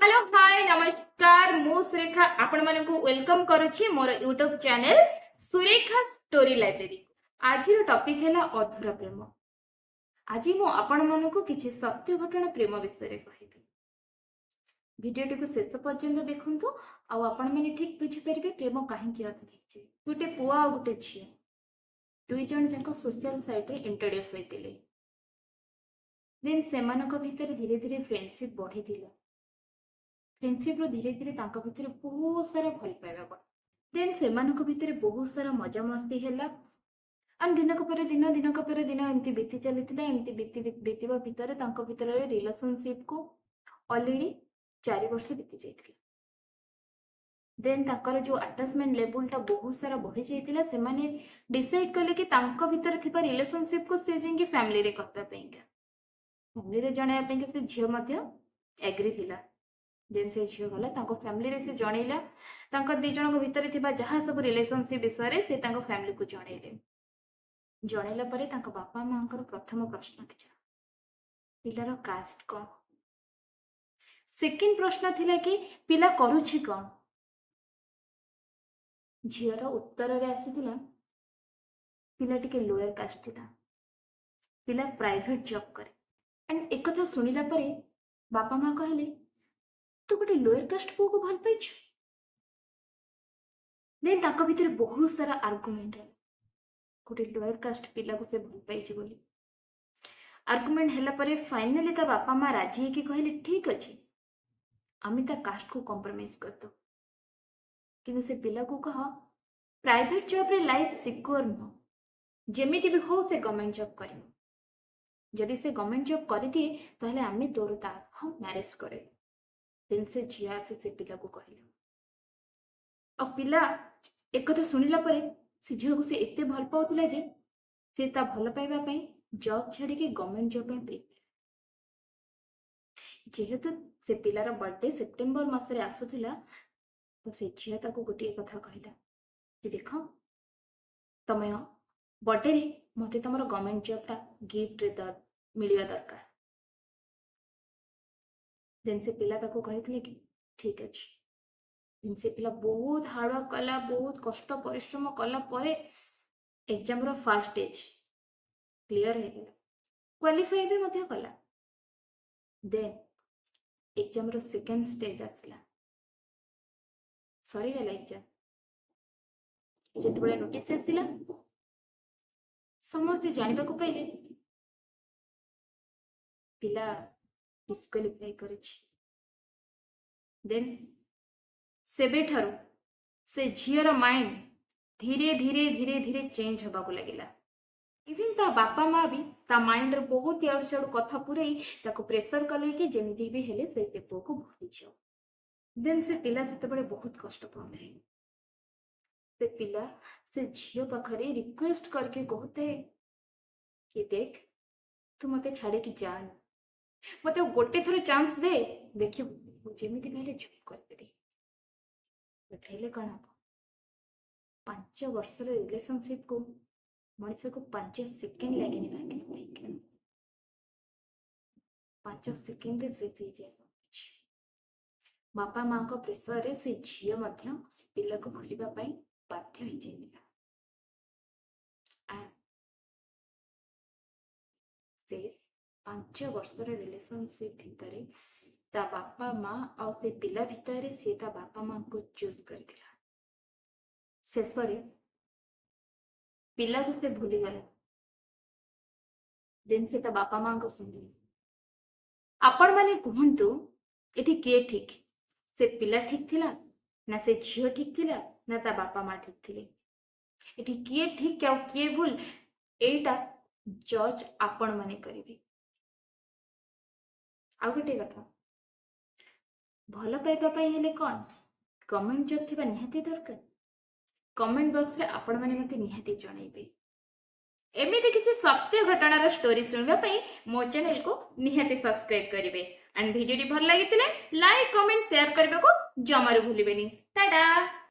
Hello, ହାଏ, ନମସ୍କାର। ମୁଁ ସୁରେଖା ଆପଣମାନଙ୍କୁ welcome କରୁଛି ମୋର YouTube channel Surekha story library. ଆଜିର ଟପିକ ହେଲା ଅଧୁରା ପ୍ରେମ। ଆଜି ମୁଁ ଆପଣମାନଙ୍କୁ କିଛି ସତ୍ୟ ଘଟଣା ପ୍ରେମ ବିଷୟରେ କହିବି। ଭିଡ଼ିଓଟିକୁ ଶେଷ ପର୍ଯ୍ୟନ୍ତ ଦେଖନ୍ତୁ ଆଉ ଆପଣମାନେ ଠିକ ବୁଝିପାରିବେ ପ୍ରେମ କାହିଁକି ଅଧୁରା ହେଇଯାଏ। ଗୋଟେ ପୁଅ ଆଉ ଗୋଟେ ଝିଅ, ଦୁଇ ଜଣ ଯାକ ସୋସିଆଲ ସାଇଟ୍ରେ ଇଣ୍ଟ୍ରୋଡ୍ୟୁସ୍ ହୋଇଥିଲେ। ଦେନ୍ ସେମାନଙ୍କ ଭିତରେ ଧୀରେ ଧୀରେ ଫ୍ରେଣ୍ଡସିପ୍ ବଢ଼ିଥିଲା। ଫ୍ରେଣ୍ଡସିପ୍ରୁ ଧୀରେ ଧୀରେ ତାଙ୍କ ଭିତରେ ବହୁତ ସାରା ଭଲ ପାଇବା ବଢ଼ିଲା। ଦେନ୍ ସେମାନଙ୍କ ଭିତରେ ବହୁତ ସାରା ମଜାମସ୍ତି ହେଲା ଆଣ୍ଡ ଦିନକ ପରେ ଦିନ, ଦିନକ ପରେ ଦିନ ଏମିତି ବିତି ଚାଲିଥିଲା। ଏମିତି ବିତିବା ଭିତରେ ତାଙ୍କ ଭିତରେ ରିଲେସନସିପ୍କୁ ଅଲରେଡ଼ି 4 ବର୍ଷ ବିତି ଯାଇଥିଲା। ଦେନ୍ ତାଙ୍କର ଯୋଉ ଆଟାଚମେଣ୍ଟ ଲେବୁଲଟା ବହୁତ ସାରା ବଢ଼ି ଯାଇଥିଲା। ସେମାନେ ଡିସାଇଡ୍ କଲେ କି ତାଙ୍କ ଭିତରେ ଥିବା ରିଲେସନସିପ୍କୁ ସେ ଯାଇକି ଫ୍ୟାମିଲିରେ କହିବା ପାଇଁକା, ଫ୍ୟାମିଲିରେ ଜଣାଇବା ପାଇଁକା ସେ ଝିଅ ମଧ୍ୟ ଏଗ୍ରି ଥିଲା। ଦେନ୍ ସେ ଝିଅ ଗଲା, ତାଙ୍କ ଫ୍ୟାମିଲିରେ ସେ ଜଣେଇଲା। ତାଙ୍କ ଦି ଜଣଙ୍କ ଭିତରେ ଥିବା ଯାହା ସବୁ ରିଲେସନସିପ୍ ବିଷୟରେ ସେ ତାଙ୍କ ଫ୍ୟାମିଲିକୁ ଜଣେଇଲେ। ଜଣେଇଲା ପରେ ତାଙ୍କ ବାପା ମାଙ୍କର ପ୍ରଥମ ପ୍ରଶ୍ନ ଥିଲା, ପିଲାର କାଷ୍ଟ କ'ଣ? ସେକେଣ୍ଡ ପ୍ରଶ୍ନ ଥିଲା କି ପିଲା କରୁଛି କ'ଣ? ଝିଅର ଉତ୍ତରରେ ଆସିଥିଲା, ପିଲା ଟିକେ ଲୋୟର କାଷ୍ଟ ଥିଲା, ପିଲା ପ୍ରାଇଭେଟ ଜବ୍ କରେ। ଆଣ୍ଡ ଏକଥା ଶୁଣିଲା ପରେ ବାପା ମା କହିଲେ, ତୁ ଗୋଟେ ଲୋୟର କାଷ୍ଟ ପୁଅକୁ ଭଲ ପାଇଛୁ? ଦେନ୍ ତାଙ୍କ ଭିତରେ ବହୁତ ସାରା ଆର୍ଗୁମେଣ୍ଟ ହେଲା, ଗୋଟେ ଲୋୟର କାଷ୍ଟ ପିଲାକୁ ସେ ଭଲ ପାଇଛି ବୋଲି। ଆର୍ଗୁମେଣ୍ଟ ହେଲା ପରେ ଫାଇନାଲି ତା ବାପା ମା ରାଜି ହେଇକି କହିଲେ, ଠିକ ଅଛି, ଆମେ ତା କାଷ୍ଟକୁ କମ୍ପ୍ରମାଇଜ କରିଦେବୁ, କିନ୍ତୁ ସେ ପିଲାକୁ କହ ପ୍ରାଇଭେଟ ଜବ୍ରେ ଲାଇଫ୍ ସିକ୍ୟୁର ନୁହଁ, ଯେମିତି ବି ହଉ ସେ ଗଭର୍ଣ୍ଣମେଣ୍ଟ ଜବ୍ କରିବ। ଯଦି ସେ ଗଭର୍ଣ୍ଣମେଣ୍ଟ ଜବ୍ କରିଦିଏ, ତାହେଲେ ଆମେ ତୋର ତା ସହ ମ୍ୟାରେଜ କରେଇବୁ। ଦେନ୍ ସେ ଝିଅ ଆସି ସେ ପିଲାକୁ କହିଲା ଆଉ ପିଲା ଏକଥା ଶୁଣିଲା ପରେ ସେ ଝିଅକୁ ସେ ଏତେ ଭଲ ପାଉଥିଲା ଯେ ସେ ତା ଭଲ ପାଇବା ପାଇଁ ଜବ୍ ଛାଡ଼ିକି ଗଭର୍ଣ୍ଣମେଣ୍ଟ ଜବ୍ ପାଇଁ ପ୍ରିପେୟାର। ଯେହେତୁ ସେ ପିଲାର ବର୍ଥଡେ ସେପ୍ଟେମ୍ବର ମାସରେ ଆସୁଥିଲା, ତ ସେ ଝିଅ ତାକୁ ଗୋଟିଏ କଥା କହିଲା କି ଦେଖ, ତମେ ବର୍ଥଡେରେ ମୋତେ ତମର ଗଭର୍ଣ୍ଣମେଣ୍ଟ ଜବ୍ଟା ଗିଫ୍ଟରେ ମିଳିବା ଦରକାର। ଦେନ୍ ସେ ପିଲା ତାକୁ କହିଥିଲେ କି ଠିକ୍ ଅଛି। ଦେନ୍ ସେ ପିଲା ବହୁତ ହାର୍ଡୱାର୍କ କଲା। ବହୁତ କଷ୍ଟ ପରିଶ୍ରମ କଲା ପରେ ଏକ୍ଜାମର ଫାର୍ଷ୍ଟ ଷ୍ଟେଜ୍ କ୍ଲିଅର ହେଇଗଲା, କ୍ୱାଲିଫାଇ ବି ମଧ୍ୟ କଲା। ଦେନ୍ ଏକ୍ଜାମର ସେକେଣ୍ଡ ଷ୍ଟେଜ୍ ଆସିଲା। ସରିଗଲା ଏକ୍ଜାମ। ଯେତେବେଳେ ନୋଟିସ୍ ଆସିଲା, ସମସ୍ତେ ଜାଣିବାକୁ ପାଇଲେ ପିଲା ଡିସ୍କ୍ୱାଲିଫାଇ କରିଛି। ଦେନ୍ ସେବେଠାରୁ ସେ ଝିଅର ମାଇଣ୍ଡ ଧୀରେ ଧୀରେ ଧୀରେ ଧୀରେ ଚେଞ୍ଜ ହେବାକୁ ଲାଗିଲା। ଇଭିନ୍ ତା ବାପା ମା ବି ତା ମାଇଣ୍ଡରେ ବହୁତ ଇଆଡ଼ୁ ସିଆଡ଼ୁ କଥା ପୁରେଇ ତାକୁ ପ୍ରେସର କଲେ କି ଯେମିତି ବି ହେଲେ ସେ ପୁଅକୁ ଭୁଲିଯାଅ। ଦେନ୍ ସେ ପିଲା ସେତେବେଳେ ବହୁତ କଷ୍ଟ ପାଉଥାଏ। ସେ ପିଲା ସେ ଝିଅ ପାଖରେ ରିକ୍ୱେଷ୍ଟ କରିକି କହୁଥାଏ କି ଦେଖ, ତୁ ମତେ ଛାଡ଼ିକି ଯାଆନି, ମତେ ଆଉ ଗୋଟେ ଥର ଚାନ୍ସ ଦେ, ଦେଖିବୁ ମୁଁ ଯେମିତି ବି ହେଲେ ଜବ୍ କରିପାରିବି। ବଟ୍ ହେଲେ କ'ଣ ହବ? 5 ବର୍ଷର ରିଲେସନସିପକୁ ମଣିଷକୁ 5 ସେକେଣ୍ଡ ଲାଗେନି ଭାଙ୍ଗିବା ପାଇଁକା। 5 ସେକେଣ୍ଡରେ ଶେଷ ହେଇଯାଏ ସବୁକିଛି। ବାପା ମାଙ୍କ ପ୍ରେସରରେ ସେ ଝିଅ ମଧ୍ୟ ପିଲାକୁ ଭୁଲିବା ପାଇଁ ବାଧ୍ୟ ହେଇଯାଇଥିଲା। ଆଣ୍ଡ ସେ 5 ବର୍ଷର ରିଲେସନସିପ୍ ଭିତରେ ତା ବାପା ମା ଆଉ ସେ ପିଲା ଭିତରେ ସିଏ ତା ବାପା ମାଙ୍କୁ ଚୁଜ୍ କରିଥିଲା। ଶେଷରେ ପିଲାକୁ ସେ ଭୁଲିଗଲା। ଦେନ୍ ସେ ତା ବାପା ମାଙ୍କ ଶୁଣିଲା। ଆପଣମାନେ କୁହନ୍ତୁ, ଏଠି କିଏ ଠିକ୍? ସେ ପିଲା ଠିକ୍ ଥିଲା ନା ସେ ଝିଅ ଠିକ୍ ଥିଲା ନା ତା ବାପା ମା ଠିକ୍ ଥିଲେ? ଏଠି କିଏ ଠିକ୍ ଆଉ କିଏ ଭୁଲ, ଏଇଟା ଜଜ୍ ଆପଣମାନେ କରିବେ। ଆଉ ଗୋଟିଏ କଥା, ଭଲ ପାଇବା ପାଇଁ ହେଲେ କ'ଣ ଗଭର୍ଣ୍ଣମେଣ୍ଟ ଜବ୍ ଥିବା ନିହାତି ଦରକାର? କମେଣ୍ଟ ବକ୍ସରେ ଆପଣମାନେ ମୋତେ ନିହାତି ଜଣାଇବେ। ଏମିତି କିଛି ସତ୍ୟ ଘଟଣାର ଷ୍ଟୋରି ଶୁଣିବା ପାଇଁ ମୋ ଚ୍ୟାନେଲକୁ ନିହାତି ସବସ୍କ୍ରାଇବ କରିବେ। ଆଣ୍ଡ ଭିଡ଼ିଓଟି ଭଲ ଲାଗିଥିଲେ ଲାଇକ୍, କମେଣ୍ଟ, ସେୟାର କରିବାକୁ ଜମାରୁ ଭୁଲିବେନି। ଟାଟା।